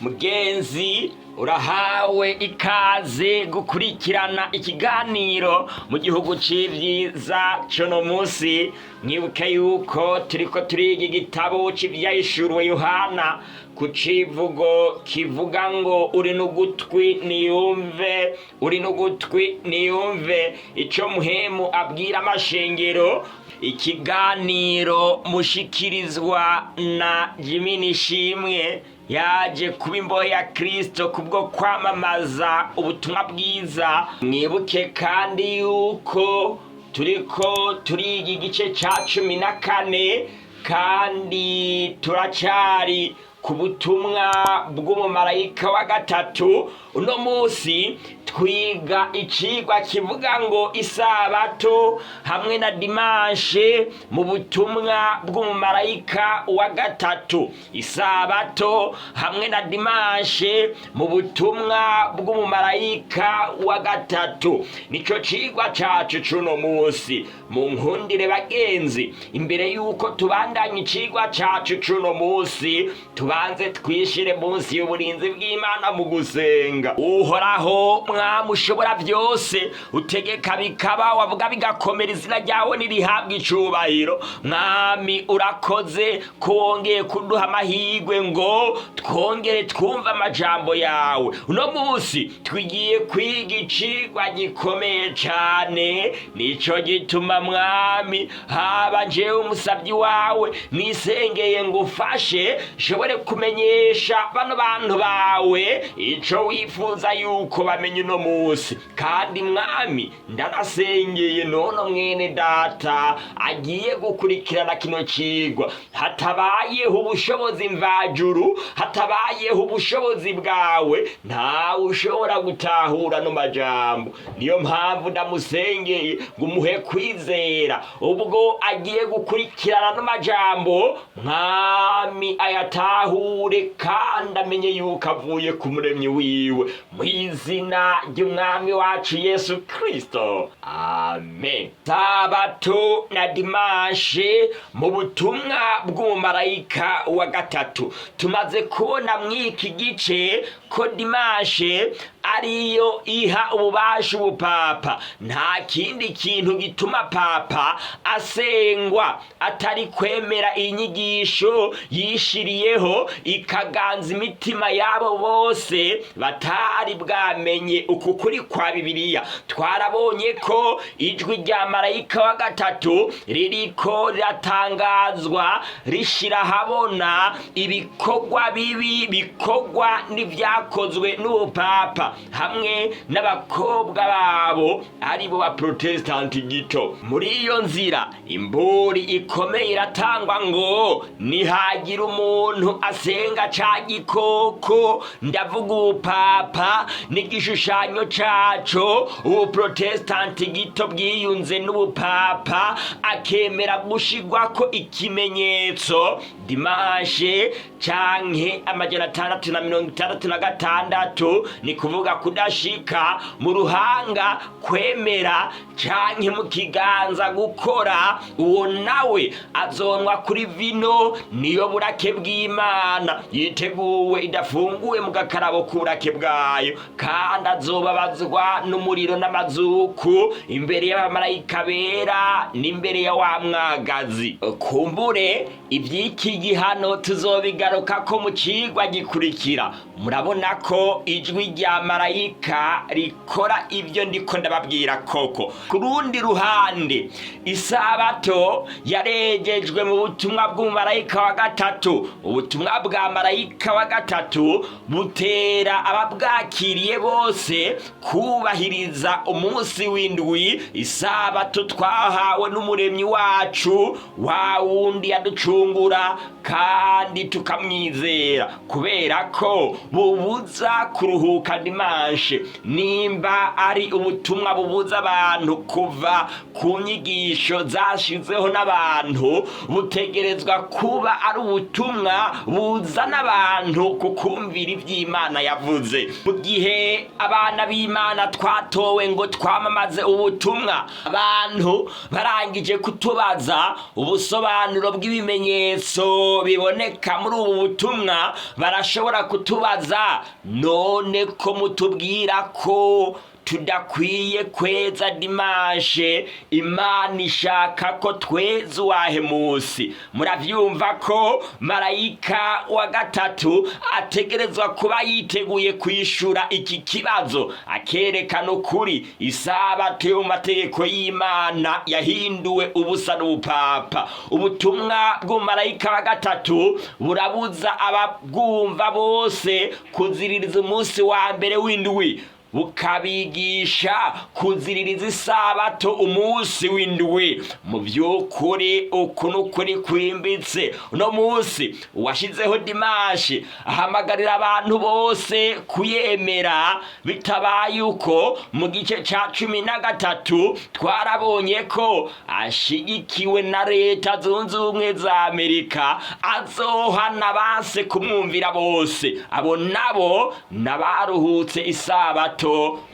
Mugenzi, urahawe ikaze gukurikirana ikiganiro mu gihugu c'ivyiza c'uno munsi. Mwibuke yuko turiko turiga igitabo c'Ivyahishuriwe Yohana ku civugo kivuga ngo "Uri n'ugutwi niyumve, uri n'ugutwi niyumve ico Mpwemu abwira amashengero." Ikiganiro mushikirizwa na Jimmy Nishimwe, yaje kuba imbohe ya Kristo kubwo kwamamaza ubutumwa bwiza. Mwibuke kandi yuko turiko turiga igice ca 14, kandi turacari ku butumwa bw'umumarayika wa gatatu. Uno munsi twiga icigwa kivuga ngo "Isabato hamwe na dimanche mu butumwa bw'umumarayika wa gatatu". Isabato hamwe na dimanche mu butumwa bw'umumarayika wa gatatu, nico cigwa cacu c'uno munsi. Mu nkundire bagenzi, imbere yuko tubandanya icigwa cacu c'uno munsi, tubanze twishire munsi y'uburinzi bw'Imana mu gusenga. Uhoraho Mwami ushobora byose, utegeka bikaba, wavuga bigakomera, izina ryawe nirihabwa icubahiro. Mwami, urakoze ko wongeye kuduha amahirwe ngo twongere twumve amajambo yawe. Uno munsi tugiye kwiga icigwa gikomeye cane. Nico gituma Mwami, haba jewe umusabyi wawe nisengeye ngo ufashe nshobore kumenyesha bano bantu bawe ico wifuza yuko bamenya uno munsi. Kandi Mwami, ndanasengeye nono mwene data agiye gukurikirana kino cigwa. Hatabayeho ubushobozi mvajuru, hatabayeho ubushobozi bwawe, ntawe ushobora gutahura no majambo. Niyo mpamvu ndamusengeye ngo umuhe kwizera ubwo agiye gukurikirana no majambo. Mwami, ayatahure kandi amenye yuko avuye ku Muremyi wiwe, mu izina ry'Umwami wacu Yesu Kristo, amen. Sabato na dimanche mu butumwa bw'umumarayika wa gatatu. Tumaze kubona mw'iki gice ko dimanche ariyo iha ububasha ubupapa. Nta kindi kintu gituma papa asengwa atari kwemera inyigisho yishiriyeho ikaganza imitima yabo bose batari bwamenye uku kuri kwa Bibiliya. Twarabonye ko ijwi rya marayika wa gatatu ririko riratangazwa, rishira ahabona ibikorwa bibi bikorwa n'ivyakozwe n'ubupapa hamwe n'abakobwa babo, aribo ba Protestanti gito. Muri iyo nzira, imburi ikomeye iratangwa ngo nihagira umuntu asenga ca gikoko, ndavuga ubupapa n'igishushanyo caco, ubuprotestanti gito bwiyunze n'ubupapa, akemera gushigwako ikimenyetso, dimanche canke 666, ni kuvuga kudashika mu ruhanga kwemera canke mu kiganza gukora, uwo nawe azonwa kuri vino niyo burake bw'Imana yiteguwe idafunguwe mu gakarabo k'uburake bwayo, kandi azobabazwa n'umuriro n'amazuku imbere y'abamarayika bera n'imbere ya wa mwagazi. Kumbure ivy'iki gihano tuzobigaruka ko mu cigwa gikurikira. Murabona ko ijwi rya marayika rikora ibyo ndiko ndababwira koko. Ku rundi ruhande, isabato yarejejwe mu butumwa bw'umumarayika wa gatatu. Ubutumwa bwa marayika wa gatatu butera ababwakiriye bose kubahiriza umunsi w'indwi, isabato twahawe n'Umuremyi wacu, wa wundi yaducungura kandi tukamwizera, kubera ko bubuza kuruhuka dimanche. Nimba ari ubutumwa bubuza abantu kuva ku nyigisho zashizeho n'abantu, butegerezwa kuba ari ubutumwa buzana abantu ku kumvira ivy'Imana yavuze. Mu gihe abana b'Imana twatowe ngo twamamaze ubutumwa, abantu barangije kutubaza ubusobanuro bw'ibimenyetso. bimenyetso biboneka muri ubu butumwa, barashobora kutubaza: none ko mutubwira ko tudakwiye kweza dimanche, Imana ishaka ko tweza uwahe munsi? Muravyumva ko marayika wa gatatu ategerezwa kuba yiteguye kwishura iki kibazo, akerekana ukuri. Isabato yo mu mategeko y'Imana yahinduwe ubusa n'ubupapa. Ubutumwa bw'umumarayika wa gatatu burabuza ababwumva bose kuziririza umunsi wa mbere w'indwi, bukabigisha kuziririza isabato umunsi w'indwi. Mu by'ukuri, uku ni ukuri kwimbitse. Uno munsi uwashyizeho dimanche ahamagarira abantu bose kuyemera. Bitabaye uko, mu gice cya 13 twarabonye ko ashigikiwe na Leta Zunze Ubumwe za Amerika, azohana banse kumwumvira bose. Abo nabo n'abaruhutse isabato,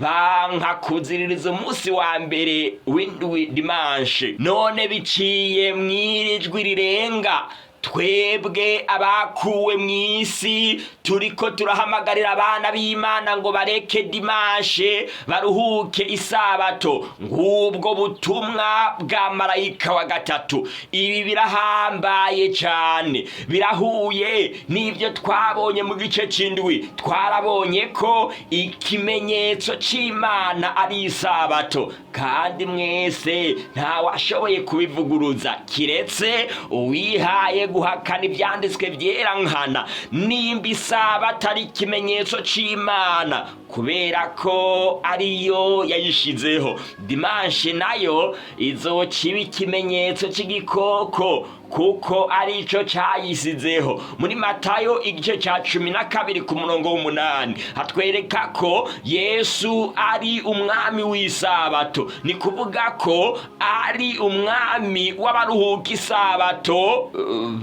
banka kuziririza umunsi wa mbere w'indwi, dimanche. None biciye mw'iri jwi rirenga, twebwe abakuwe mu isi turiko turahamagarira abana b'Imana ngo bareke dimanche, baruhuke isabato. Ngubwo butumwa bwa marayika wa gatatu. Ibi birahambaye cyane, birahuye n'ibyo twabonye mu gice c'indwi. Twarabonye ko ikimenyetso c'Imana ari isabato, kandi mwese ntawashoboye kubivuguruza kiretse uwihaye guhakana ibyanditswe byera nkana. Nimba isabato ari ikimenyetso c'Imana kubera ko ariyo yayishizeho, dimanche nayo izoca iba ikimenyetso c'igikoko kuko arico cayisizeho. Muri Matayo igice ca 12 ku murongo w'8 hatwereka ko Yesu ari umwami w'isabato, ni kuvuga ko ari umwami w'abaruhuka isabato.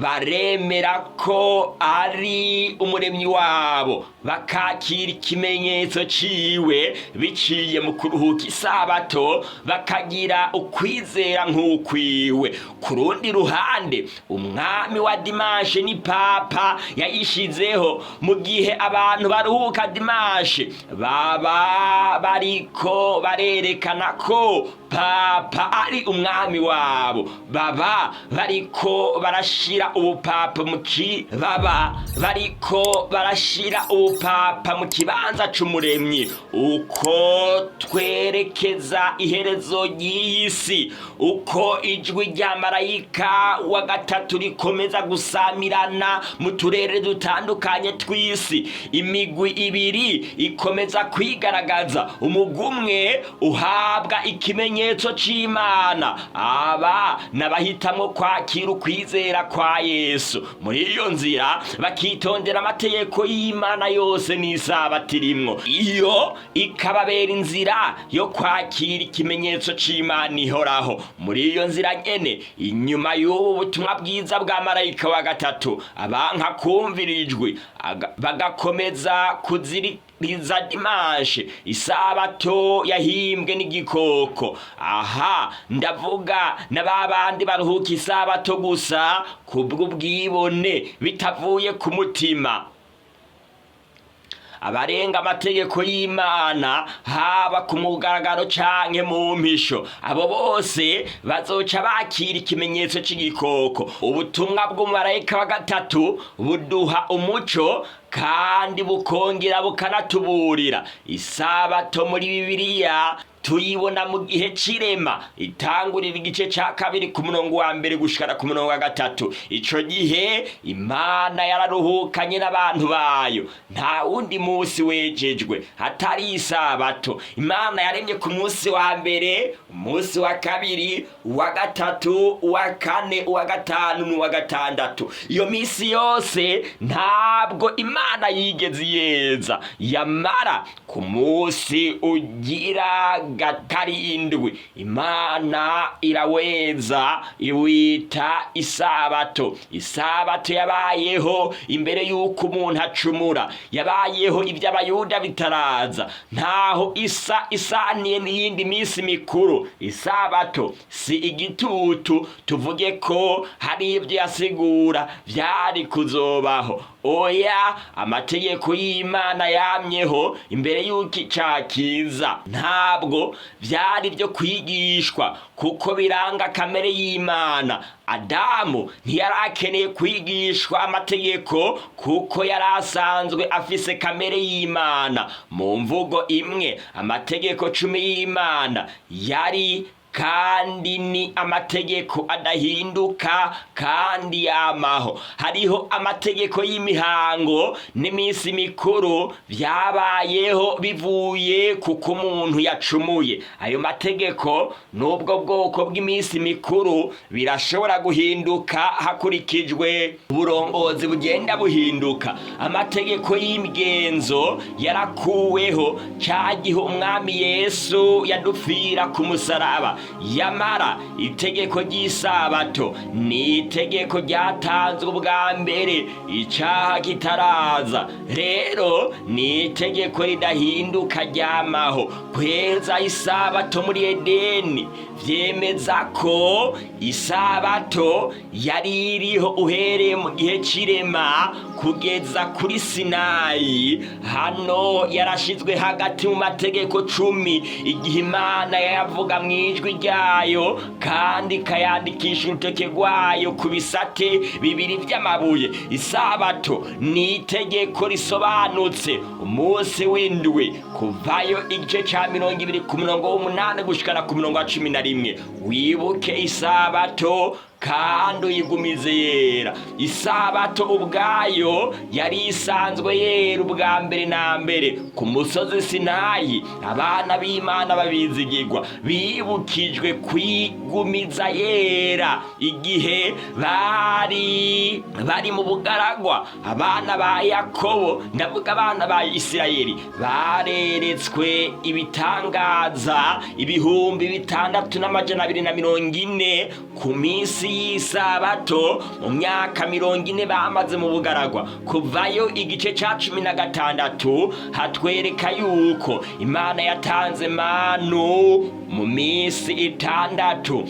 Baremera ko ari umuremyi wabo, bakakira ikimenyetso ciwe biciye mu kuruhuka isabato, bakagira ukwizera nk'ukwiwe. Ku rundi ruhande, umwami wa dimanche ni papa yayishizeho. Mu gihe abantu baruhuka dimanche, baba bariko barerekana ko papa ari umwami wabo, baba bariko barashira ubupapa mu kibanza c'umuremyi. Uko twerekeza iherezo ry'iyi si, uko ijwi rya marayika wa gatatu rikomeza gusamirana mu turere dutandukanye tw'isi, imigwi ibiri ikomeza kwigaragaza. Umugwi umwe uhabwa ikimenyetso c'Imana, aba n'abahitamwo kwakira ukwizera kwa Yesu, muri iyo nzira bakitondera amategeko y'Imana yose n'isabato irimwo, iyo ikababera inzira yo kwakira ikimenyetso c'Imana ihoraho. Muri iyo nzira nyene, inyuma y'ubu butumwa bwiza bwa marayika wa gatatu, abanka kumvira ijwi bagakomeza kuziririza dimanche, isabato yahimbwe n'igikoko, aha ndavuga na ba bandi baruhuka isabato gusa kubw'ubwibone bitavuye ku mutima, abarenga amategeko y'Imana haba ku mugaragaro canke mu mpisho, abo bose bazoca bakira ikimenyetso c'igikoko. Ubutumwa bw'umumarayika wa gatatu buduha umuco kandi bukongera bukanatuburira. Isabato muri Bibiliya tuyibona mu gihe c'irema, itangurira igice ca 2 ku murongo wa 1 gushikana ku murongo wa 3. Ico gihe Imana yararuhukanye n'abantu bayo, nta wundi munsi wejejwe hatari isabato. Imana yaremye ku munsi wa mbere, umunsi wa kabiri, uwa gatatu, uwa kane, uwa gatanu n'uwa gatandatu. Iyo minsi yose ntabwo Imana yigeze yeza. Yamara ku munsi ugira Karindwi Imana iraweza iwita isabato. Isabato yabayeho imbere y'uko umuntu acumura, yabayeho iby'Abayuda bitaraza. Ntaho isa isaniye n'iyindi minsi mikuru. Isabato si igitutu tuvuge ko hari ibyo yasigura byari kuzobaho. Oya, amategeko y'Imana yamyeho imbere y'uko icyaha kiza. Ntabwo byari byo kwigishwa kuko biranga kamere y'Imana. Adamu ntiyari akeneye kwigishwa amategeko kuko yari asanzwe afise kamere y'Imana. Mu mvugo imwe, amategeko 10 y'Imana yari kandi ni amategeko adahinduka kandi yamaho. Hariho amategeko y'imihango n'iminsi mikuru byabayeho bivuye kuko umuntu yacumuye. Ayo mategeko n'ubwo bwoko bw'iminsi mikuru birashobora guhinduka hakurikijwe uburongozi bugenda buhinduka. Amategeko y'imigenzo yarakuweho ca gihe umwami Yesu yadupfira ku musaraba. Yamara itegeko ry'isabato ni itegeko ryatanzwe ubwa mbere icaha kitaraza. Rero ni itegeko ridahinduka ryamaho. Kweza isabato muri Edeni vyemeza ko isabato yari iriho uhereye mu gihe c'irema kugeza kuri Sinayi. Hano yarashizwe hagati mu mategeko 10 igihe Imana yayavuga mw'ijwi ryayo kandi ikayandikisha urutoke rwayo ku bisate bibiri vy'amabuye. Isabato ni itegeko risobanutse. Umunsi w'indwi, kuvayo igice ca 20 ku murongo w'8 gushikana ku murongo wa 11. Wibuke isabato kandi uyigumize yera. Isabato ubwayo yari isanzwe yera ubwa mbere na mbere ku musozi Sinayi. Abana b'Imana babizigirwa bibukijwe kwigumiza yera igihe bari bari mu bugaragwa. Abana ba Yakobo, ndavuga abana ba Isirayeli, bareretswe ibitangaza 6240 ku minsi y'isabato mu myaka 40 bamaze mu bugaragwa. Kuvayo igice ca 16 hatwereka yuko Imana yatanze manu mu minsi 6.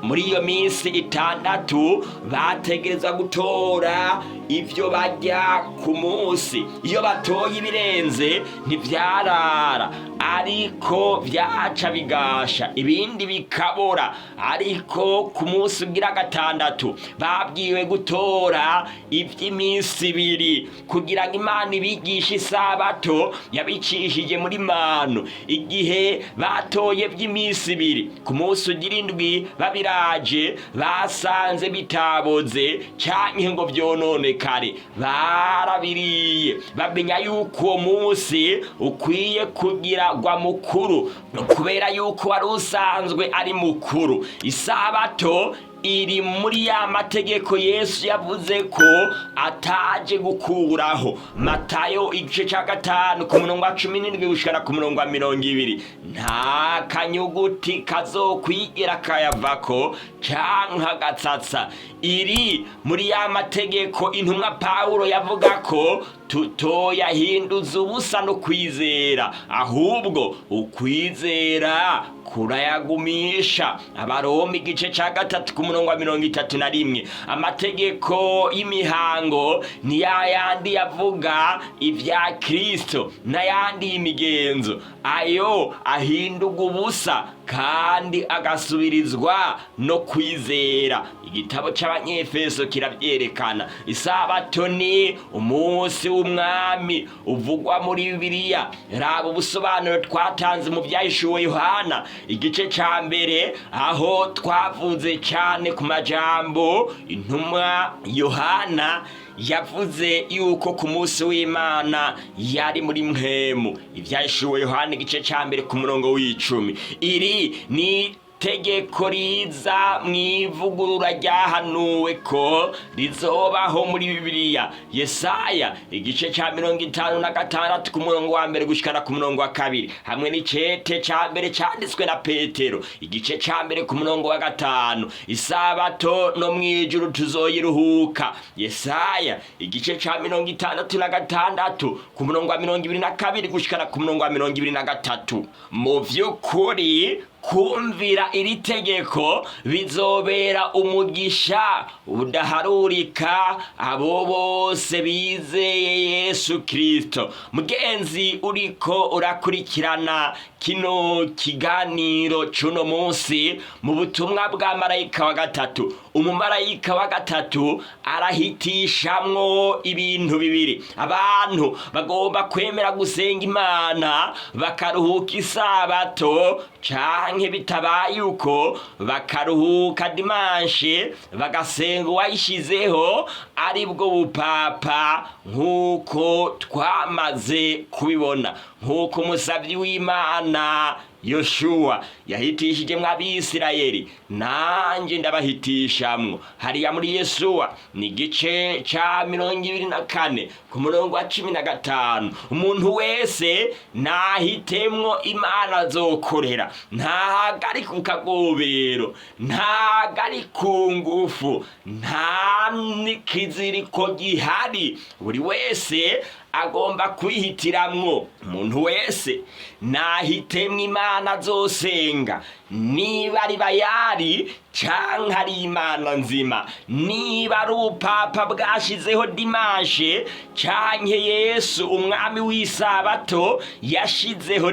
Muri iyo minsi 6 bategerezwa gutora ivyo barya ku munsi. Iyo batoye ibirenze ntivyarara, ariko vyaca bigasha, ibindi bikabora. Ariko ku munsi ugira 6 babwiwe gutora ivy'iminsi 2 kugira ngo Imana ibigishe isabato yabicishije muri manu. Igihe batoye vy'iminsi 2 ku munsi ugira 7 babiraje, basanze bitaboze canke ngo vyononekare, barabiriye. Bamenya yuko uwo munsi ukwiye kugira gwa mukuru kubera yuko wari usanzwe ari mukuru. Isabato iri muri ya mategeko Yesu yavuze ko ataje gukuraho. Matayo igice ca 5 ku murongo wa 17 gushikana ku murongo wa 20. Nta kanyuguti kazokwigira kayavako canke agatsatsa. Iri muri ya mategeko intumwa Pawulo yavuga ko tutoyahinduza ubusa no kwizera, ahubwo ukwizera kurayagumisha. Abaroma igice ca 3 ku murongo wa 31. Amategeko y'imihango ni yayandi yavuga ivya Kristo n'ayandi y'imigenzo. Ayo ahinduga ubusa kandi agasubirizwa no kwizera. Igitabo c'Abanyefeso kiravyerekana. Isabato ni umunsi w'umwami uvugwa muri Bibiliya. Raba ubusobanuro twatanze mu vyahishuwe Yohana igice ca 1, aho twavuze cyane ku majambo intumwa Yohana yavuze yuko ku munsi w'Imana yari muri mpemu. Ivyahishuwe Yohana igice ca 1 ku murongo w'10. Iri ni Tegeko riza mu ivugurura ryahanuwe ko rizobaho muri Bibiliya. Yesaya igice ca 56 ku murongo wa 1 gushikana ku murongo wa 2, hamwe n'icete ca mbere canditswe na Petero igice ca 1 ku murongo wa 5. Isabato no mw'ijuru tuzoyiruhuka. Yesaya igice ca 66 ku murongo wa 22 gushikana ku murongo wa 23. Mu vy'ukuri kumvira iri tegeko bizobera umugisha udaharurika abo bose bizeye Yesu Kristo. Mugenzi uriko urakurikirana kino kiganiro cuno munsi, mu butumwa bwa marayika wa gatatu, umumarayika wa gatatu arahitishamwo ibintu bibiri. Abantu bagomba kwemera gusenga Imana bakaruhuka isabato, canke bitabaye uko bakaruhuka dimanche bagasenga uwayishizeho, ari bwo bupapa, nk'uko twamaze kubibona, nk'uko umusabyi w'Imana Yoshuwa yahitishijemwo Abisirayeli, nanjye ndabahitishamwo. Hariya muri Yesuwa ni igice ca 24 ku murongo wa 15. Umuntu wese nahitemwo Imana azokorera, ntago ari ku kagobero, ntago ari ku ngufu, nta n'ikiziriko gihari. Buri wese agomba kwihitiramwo. Umuntu wese nahitemwo Imana azosenga, niba ari Bayari canke ari Imana nzima, niba ari ubupapa bwashizeho dimanche canke Yesu umwami w'isabato yashizeho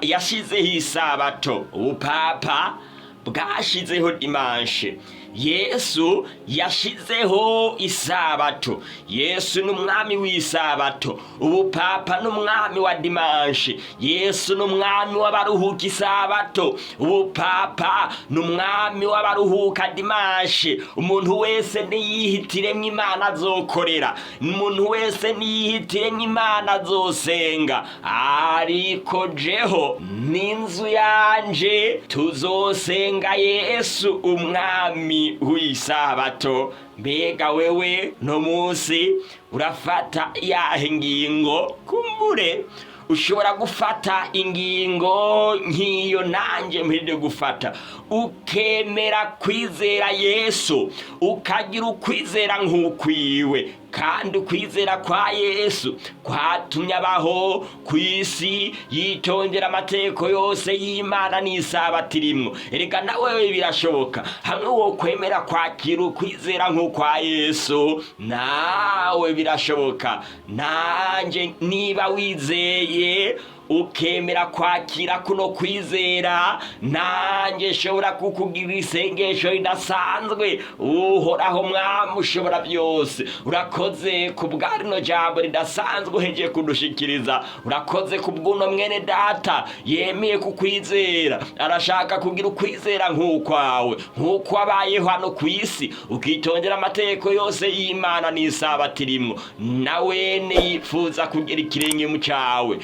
yashizeho isabato. Ubupapa bwashizeho dimanche, Yesu yashizeho isabato. Yesu n'umwami w'isabato, ubupapa n'umwami wa dimanche. Yesu n'umwami w'abaruhuka isabato, ubupapa n'umwami w'abaruhuka dimanche. Umuntu wese niyihitiremwo Imana azokorera, umuntu wese niyihitiremwo Imana azosenga. Ariko jeho n'inzu yanje tuzosenga Yesu umwami w'isabato. Mbega wewe no munsi urafata yahe ngingo? Kumbure ushobora gufata ingingo nk'iyo nanjye mpirire gufata, ukemera kwizera Yesu, ukagira ukwizera nk'ukwiwe. Kandi ukwizera kwa Yesu kwatumye abaho ku isi yitondera amategeko yose y'Imana n'isabato irimwo. Erega nawe birashoboka, hamwe wo kwemera kwakira ukwizera nk'ukwa Yesu, nawe birashoboka. Nanjye niba wizeye ukemera kwakira kuno kwizera, nanjye nshobora kukugira isengesho ridasanzwe. Uhoraho Mwami ushobora byose, urakoze ku bwa rino jambo ridasanzwe uhejeje kudushikiriza. Urakoze ku bw'uno mwene data yemeye kukwizera, arashaka kugira ukwizera nk'ukwawe, nk'uko wabayeho hano ku isi ukitondera amategeko yose y'Imana n'isabato irimwo. Nawe niyifuza kugira ikirenge mu cyawe.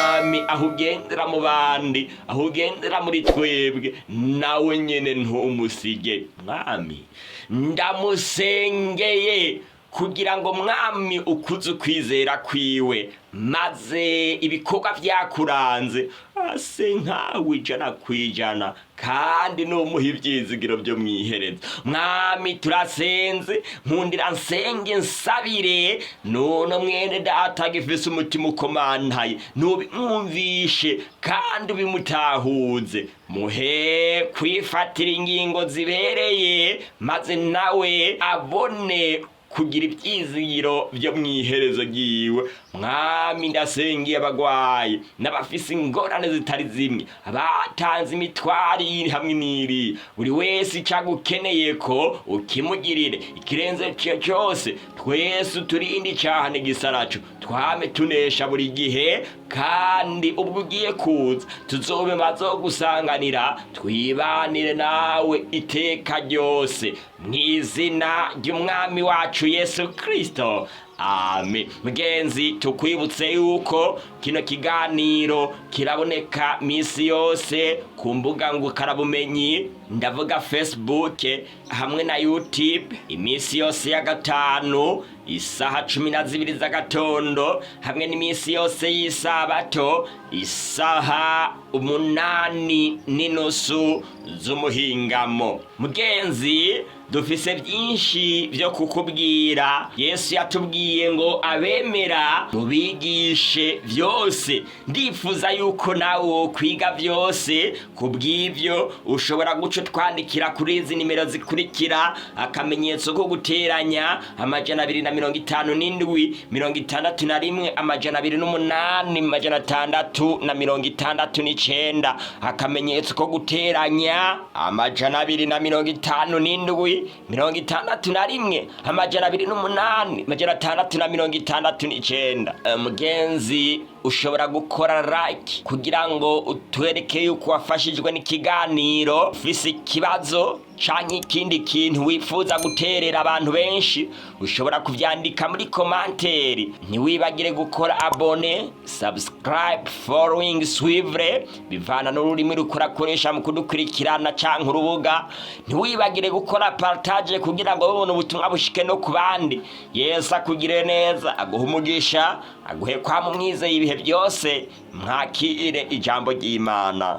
Mwami, aho ugendera mu bandi, aho ugendera muri twebwe, nawe nyene ntumusige. Mwami, ndamusengeye kugira ngo Mwami ukuze ukwizera kwiwe, maze ibikorwa vyakuranze ase nkawe 100%, kandi numuha ivyizigiro vyo mwihereza. Mwami turasenze, nkundira nsenge nsabire none mwene data agifise umutima ukomantaye, nubimwumvishe kandi ubimutahuze, muhe kwifatira ingingo zibereye, maze nawe abone kugira ivyizigiro vyo mwiherezo ryiwe. Mwami ndasengiye abagwayi n'abafise ingorane zitari zimwe, abatanze imitwaro iri hamwe n'iri, buri wese icagukeneye ko ukimugirire. Ikirenze cyose, twese uturinde icaha n'igisaraco, twame tunesha buri gihe, kandi ubwo ugiye kuza tuzobe bazogusanganira, twibanire nawe iteka ryose, mw'izina ry'umwami wacu Yesu Kristo. Amen. Mugenzi, tukwibutse yuko kino kiganiro kiraboneka misi yose ku mbuga ngukarabumenyi, ndavuga Facebook hamwe na YouTube, iminsi yose ya gatanu isaha 12 z'agatondo, hamwe n'iminsi yose y'isabato isaha 8:30 z'umuhingamo. Mugenzi, dufise byinshi byo kukubwira. Yesu yatubwiye ngo abemera mubigishe byose. Ndifuza yuko nawe wokwiga byose. Kubw'ibyo ushobora guca utwandikira kuri izi nimero zikurikira: akamenyetso ko guteranya, 257 61 208 669, akamenyetso ko guteranya, 257 61 208 669. Mugenzi, ushobora gukora like kugira ngo utwereke yuko wafashijwe n'ikiganiro. Ufise ikibazo canke ikindi kintu wifuza guterera abantu benshi, ushobora kuvyandika muri commentaire. Ntiwibagire gukora abonner, subscribe, following, suivre, bivana n'ururimi rukora mu kudukurikirana canke urubuga. Ntiwibagire gukora partage kugira ngo bubone ubutumwa bushike no ku bandi. Yesu akugire neza, aguhe umugisha, aguhe kwama umwizeye ibihe byose. Mwakire ijambo ry'Imana.